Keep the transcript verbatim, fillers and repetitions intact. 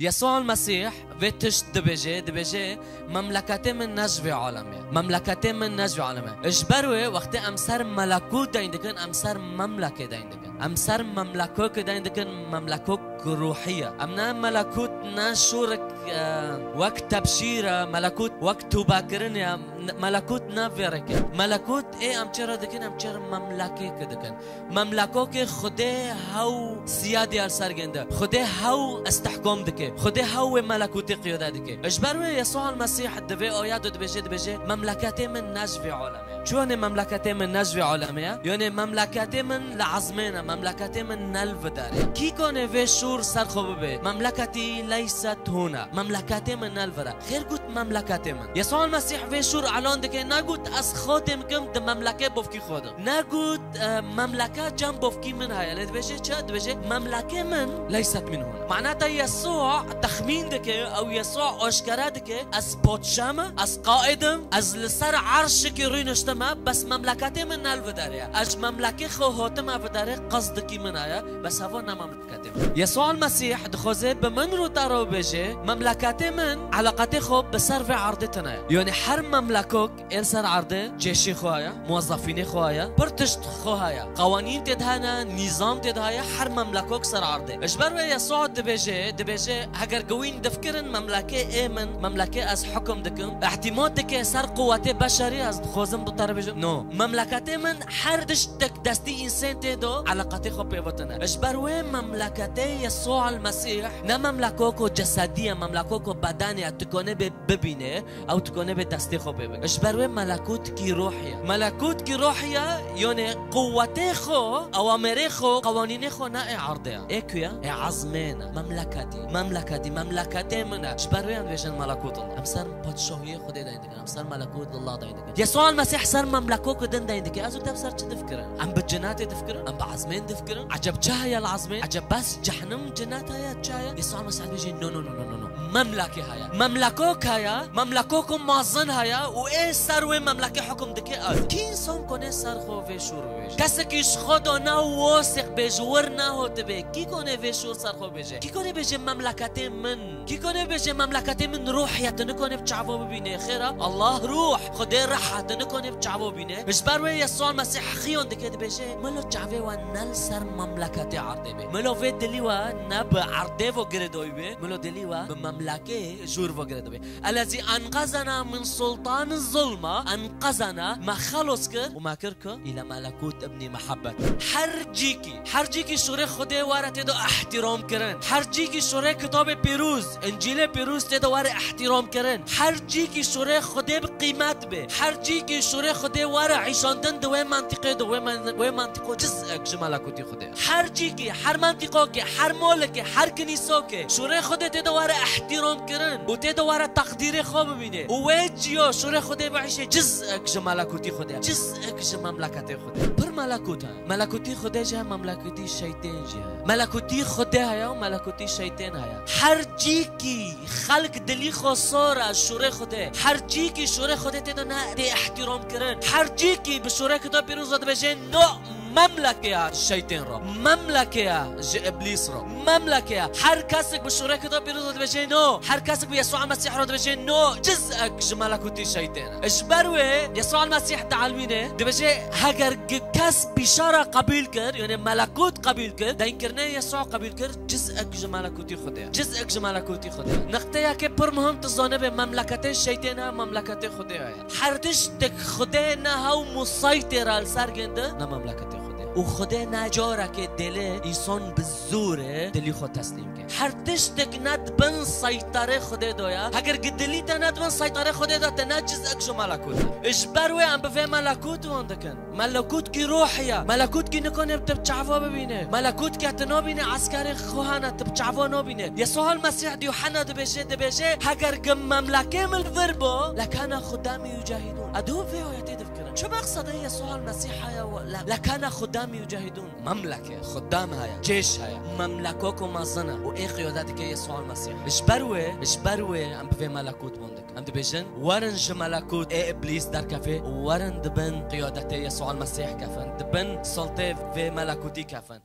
Yesûa Mesîh vê tişt dibêje, dibêje, "Memleketê min ne ji vê alemê ye. Memleketê min ne ji vê alemê ye." Ji ber wê wextê em ser melekût deyn dikin, em ser memlekê deyn dikin. Em ser memlekokê deyn dikin, memlekok ruhî ye. Em ne melekût, ne şûrik, e, wek tebşîr e, melekût wek tûbekirin e, ne-, melekût ne vê rêkê. Melekût ê em çê re dikin, em çê re memlekê ki dikin. Memlekokê Xwedê hew siyadê ya li ser gênde. Xwedê hew istihkom dike. Xwedê hew wê melekûtê qiyade dike. Ji ber wê Yesûa Mesîh di vê oya de dibêje, dibêje, "Memleketê min ne ji vê alemê ye." Çi yonê memleketê min ne ji vê alemê ye? Yonê memleketê min li ezmên e, memleketê min ne li vir e. Kî konê vê şûr ser xwe bibe? Memleketî leyset hûne. Memleketê min ne li vir e. Xêr got memleketê min. Yesûa Mesîh vê şûr elan dike, negot, "Ez xwe têm kim di memlekê bovkî xwe de." Negot, e, "Memleke cem bovkî min heye." Lê dibêje çi? Dibêje, "Memlekê min leyset min hûn." Manata Yesûa texmîn dike, ew Yesûa aşkere dike, "Ez padşa me, ez qaîd im, ez li ser erşikî rûniştime, bes memleketê min ne li vir e. Ez ji memlekê xwe hatime vir, qesdikî min heye, bes heva ne memleketê min." Yesûa Mesîh dixwaze bi min rû te re bêje, "Memleketê min eleqetê xwe bi ser vê erdê tine ye." Yonê her memlekok ê li ser erdê cêşê xwe heye, muwezefînê xwe heye, pir tişt xwe heye. Qewanîn tê de hene, nîzam tê de heye, her memlekok ser erdê. Ji ber wê Yesûa dibêje, dibêje, "Heger giwîn difikirin memlekê ê min, memlekê ez hukum dikim, îtîmad dike ser quwetê beşerî, ez dixwazim bi te re bêjim. No, memleketê min her tiştek destî însên tê de eleqetê xwe pêvitine." Ji ber wê memleketê Yesûa Mesîh ne memlekoko cesedî ye, memlekoko bedenê ye, tu konê bê bibîne, ew tu konê bê destê xwe pê bike. Ji ber wê melekûtkî ruhî ye. Melekûtkî ruhî ye, yonê quwetê xwe, ewamêrê xwe, qewanînê xwe ne ê erdê ye. Ê ku ye? Ê ezmên e. Memleketî, memleketî, memleketê min e. Ji ber wê em dibêjin melekût Allah. Em ser padşahiyê Xwedê deyn dikin, em ser melekût Allah deyn dikin. Yesûa Mesîh ser memlekok din deyn dike. Ez û te ser çi difikirin? Em bi cinatê difikirin? Em bi ezmên difikirin? Eceb çi heye li ezmên? Eceb bes cehennem, cinat heye, çi heye? Yesûa Mesîh dibêje, "No, no, no, no, no, no. Memlekê heye. Memlekok heye. Memlekok û mazin heye û ê ser wê memlekê hukum dike ez." Kî însan konê ser xwe vê şûr bêje? Kesekî ji xwe de ne wosiq bê, ji wir nehotibe. Kî konê vê şûr ser xwe bêje? Kî konê bêje, "Memleketê min"? Kî konê bêje, "Memleketê min ruh ye", tu nikone bi çavo bibîne. Xêra, Allah ruh, Xwedê rih e, tu nikone bi çavo bîne. Ji ber wê Yesûa Mesîh xiyon dike, dibêje, "Milo çavê we ne li ser memleketê erdê be. Milo vê dilî we ne bi erdê vo girêdoyî be. Milo dilî we bi memlekê jûr vo girêdo be. Ellezî enqezena min sultani zulma, enqezena, me xelos kir û me kir ku île melekût ibnî mehebbet." Her cîkî, her cîkî şûrê Xwedê were tê de îhtîram kirin. Her cîkî şûrê Kitabê Pîroz, Încîlê Pîroz tê de were îhtîram kirin. Her cîkî şûrê Xwedê bi qîmet be. Her cîkî şûrê Xwedê were îşandin di wê mentiqê de, wê men-, wê mentiqo cizek ji melekûtî Xwedê. Her cîkî, her mentiqokê, her molekê, her kinîsokê şûrê Xwedê tê de were îhtîram kirin û tê de were teqdîrê xwe bibîne. Û wê ciyo şûrê Xwedê biîşe cizek ji melekûtî Xwedê, cizek ji memleketê Xwedê. Pir melekût e. Melekûtî Xwedê jî heye, melekûtî şeytên jî heye. Melekûtî Xwedê heye û melekûtî şeytên heye. Her cîkî xelk dilî xwe sor e şûrê Xwedê. Her cîkî şûrê Xwedê tê de ne tê îhtîram kirin. Her cîkî bi şûrê Kitab Pîroz ve dibêje, "No, memlekeya şeytên re. Memlekeya ji Îblîs re. Memlekeya." Her kesek bi şûrê Kitab Pîroz ve dibêje, "No." Her kesek bi Yesûa Mesîh re dibêje, "No." Cizek ji melekûtî şeytên e. Ji ber wê Yesûa Mesîh dielmîne, dibêje, heger gi-, kes bîşara qebîl kir, yanî melekût qebîl kir, deynkirinê Yesûa qebîl kir, cizek ji melekûtî Xwedê ye. Cizek ji melekûtî Xwedê ye. Niqteyekê pir muhim tu zanibe, memleketê şeytên e, memleketê Xwedê ye. Her tiştek Xwedê ne hew musaytêr e li ser gênde, ne memleketê Xwedê. Û Xwedê ne carekê dêlê însan bi zorê dilî xwe teslîm ke. Her tiştek ne di bin seytarê Xwedê de ye. Heger gi dilî te ne di bin seytarê Xwedê de, te ne cizek ji melekût. Ji ber wê em bi vê melekût wan dikin. Melekûtkî ruhî ye. Melekûtkî nikane tu bi çava bibîne. Melekûtkî tu nabîne eskerê xwe hene, tu bi çava nabîne. Yesûa Mesîh di Yuhanna dibêje, dibêje, heger gi memlekê min li vir bo, lekana xudamî yucahidûn. Edo vê ayetê difikirin. Çi meqsedê Yesûa Mesîh heye we? Le-, lekana xudamî yucahidûn. Memleke, xudam heye, cêş heye, memlekoko mezin e û ê qiyade dike Yesûa Mesîh. Ji ber wê, ji ber wê em bi vê melekût bûn dikin. Em dibêjin, werin ji melekût ê Îblîs derkevê û werin di bin qiyadetê Yesûa Mesîh kevin, di bin sultê vê melekûtî kevin.